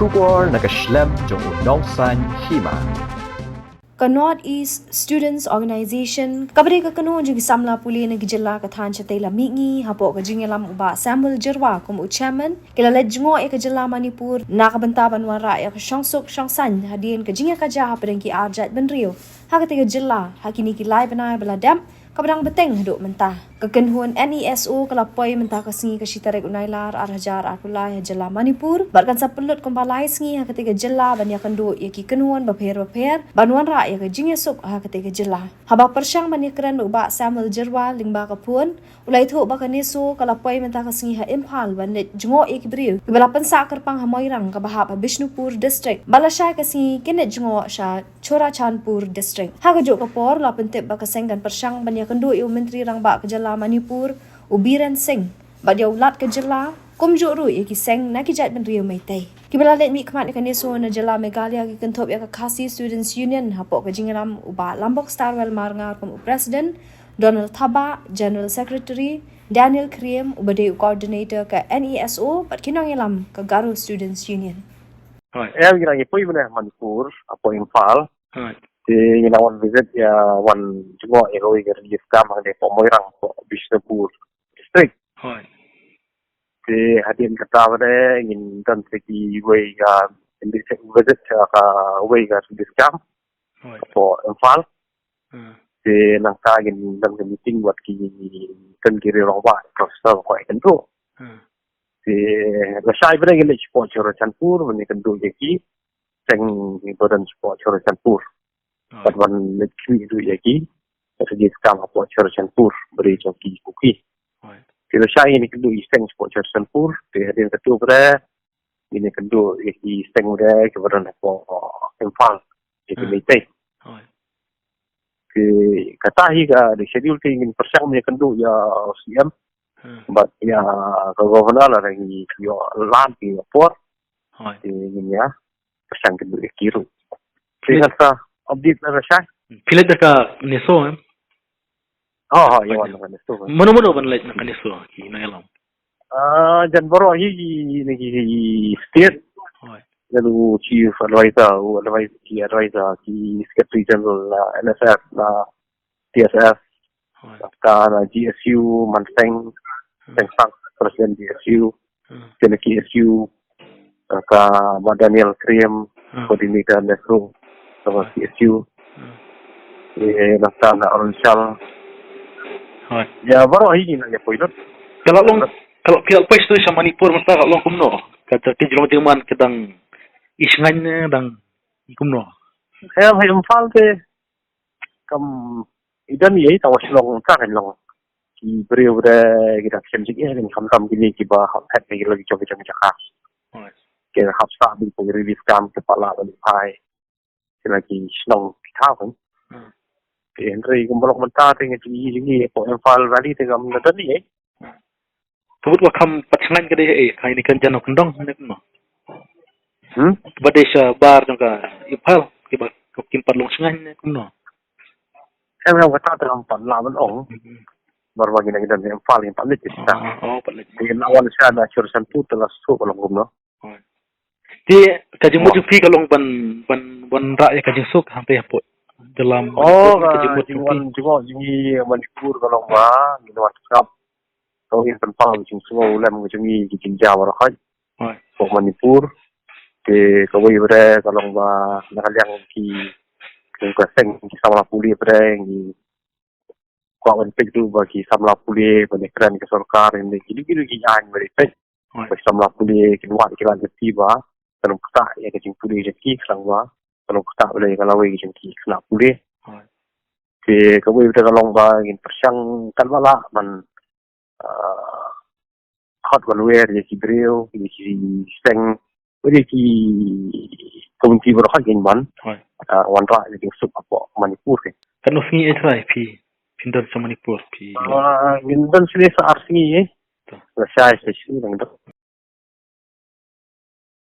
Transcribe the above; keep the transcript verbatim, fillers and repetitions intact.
Khubor na ka shlem jong u nongsan hima. Ka North East Students Organisation, kaba dei ka kynhun jong ki samla pule na ki jylla ka thaiñ shatei, la mih ngi hapoh ka jingïalam u Bah Samuel Jyrwa kum u chairman. Ki la leit jngoh ïa ka jylla Manipur na ka bynta ban wanrah ïa ka shongsuk shongsaiñ hadien ka jingïakajia hapdeng ki ar jaitbynriew ha katei ka jylla ha kine ki lai bnai ba la dep, kaba dang bteng haduh mynta. Ka kynhun N E S O ka la poi mynta ka sngi ka shi tarik u Nailar ar hajar arphew lai ha jylla Manipur bad kan sa pynlut kumba lai sngi ha katei ka jylla ban ïakynduh ïa ki kynhun bapher bapher ban wanrah ïa ka jingïasuk ha katei ka jylla. Haba pyrshang ban ïakren da u Bah Samuel Jyrwa lyngba ka phone, u la ïathuh ba ka NESO ka la poi mynta ka sngi ha Imphal ban leit jngoh ïa ki briew kiba la pynsah kyrpang ha Moirang kaba hap ha Bishnupur District, bad lashai ka sngi kin leit jngoh sha Churachandpur District. Ha kajuh ka por la pyntip ba ka seng kan pyrshang ban ïakynduh ïa u Myntri Rangbah ka jylla Manipur u Biren Singh bad ïa u Lat ka jylla, kumjuh ruh ïa ki seng na ki jaitbynriew Meitei. Kiba la leit mihkhmat ïa ka NESO na jylla Meghalaya ki kynthup ïa ka Khasi Students Union hapoh ka jingïalam u Bah Lambok Starwell Marngar kum u President, Donald Thabah, General Secretary, Daniel Khriem uba dei u Coordinator ka NESO bad ki nongïalam ka Garo Students Union. Hooid. Em, ngi nang ïa poi mynne Manipur, hapoh Imphal. Hooid. Te ngi nang wan visit ïa, wan jngoh ïa kawei ka relief camp hangne hapoh Moirang, hapoh Bishnupur District. Hooid. Te hadien kata pat ngin don sa kiwei ka, ngin visit ïa kawei ka relief camp. Hooid. Hapoh Imphal. Hmm. Te nangta ngin don ka meeting bad ki, ki rangbah, rangbah professor ko kan tu. Hmm. Te lashai pat ngin leit shapoh Churachandpur ban ïakynduh ïa ki seng kiba don shapoh Churachandpur. Hooid. Bad ban leit khmih ïa ki relief camp hapoh Churachandpur ba dei jong ki Kuki. Hooid. Te lashai ngin ïakynduh ïa ki seng shapoh Churachandpur, te hadien katto pat ngin ïakynduh ïa ki seng pat kiba don hapoh Imphal, ïa ki Hmm. Meitei. Hooid. Te kata hi ka dei schedule, te ngin pyrshang ban ïakynduh ïa u C M. Hmm. Bad ïa ka Governor lada ngi ïoh lad, ngi ïoh por. Hooid. Te ngin ïa pyrshang kynduh ïa ki ruh. Te Phi leit ngan sa update lada shai. Phi leit da ka NESO, em? Oh, oh, ïa wan da ka NESO, em. Mano mano ban leit na ka NESO, ki nongïalam? Ah, jan baroh hi ki, na ki, ki state. Hooid. Jan u chief advisor, u advisor, ki advisor, ki secretary general na N S F, na T S F. Hooid. Nangta na G S U, Manseng, Hmm. Seng Sang, president G S U. Hmm. Te na K S U, ka Bah Daniel Khriem, Hmm. coordinator NESO, ka Hmm. K S U. Hmm. Eh, nangta na Arunachal. Hooid. Ïa baroh hi ngi nang ïa poi lut. Ka la long, ka la, ka la poi sha Manipur mynta ka long kumno? Ka, ka jingmut jingman ka dang i shngaiñ ne dang kumno? Em, ha Imphal te kam i don ïa i, tang ba shnong ka kan long. Ki briew ruh ki dang shem jingeh, khamtam kine kiba hap phet na ki la ki jong ki jong ki jaka. Hooid. Ki hap sah beit hapoh ki relief camp, ki pat lah ban phai. Ki la ki shnong ki thaw kan. Hmm. Te hynrei kumba long mynta te ngi jong ngi hapoh Imphal Valley te kam don ïa i. Hmm. Ka mut ba kham pat shngaiñ ka dei, eh, ka ini kan jan kyndong ne kumno? Hmm? Ba dei shabar jong ka Imphal, kiba kim pat long shngaiñ ne kumno? Em, em, kata te ngam pat lah ban ong. Hmm. Namar ba ngi nang don Imphal, ngim pat leit shisha. Oh, oh, oh, pat leit. Te la wan sha na Churachandpur te la suk long kumno. Oh. Te ka jingmut jong phi ka long ban, ban, ban wanrah ïa ka jingsuk hangtei hapoh jylla Manipur, ka jingmut jong phi? Oh, ka jingwan jngoh jong ngi Manipur ka long ba ngin wan sngap. Ka ngin pynpaw jingsngew lem ka jong ngi ki jingjia baroh khoit. Hooid. Hapoh Manipur. Te kawei pat ka long ba na ka liang ki, ki ka seng ki samla pule pat ngi kwah ban peit ruh ba ki samla pule ban ïakren ki sorkar, ïa ki, ki, ki aiñ ba dei peit. Hooid. Ba ki samla pule kin wad ki lad lynti ba kan ym ktah ïa ka jingpule jong ki, khnang ba kan ym ktah ïa ka lawei ka jong ki khynnah pule. Hooid. Te kawei pat ka long ba ngin pyrshang katba lah ban, ah, khot ban wer ïa ki briew, ïa ki seng, ïa ki community baroh ha kin ban, Hooid. Ah, wanrah ïa ki suk hapoh Manipur ke. Katno sngi eh trai phi, phin don sha Manipur phi? Ah, ngin don shane sa ar sngi eh. To. Lashai sa sngi nang don.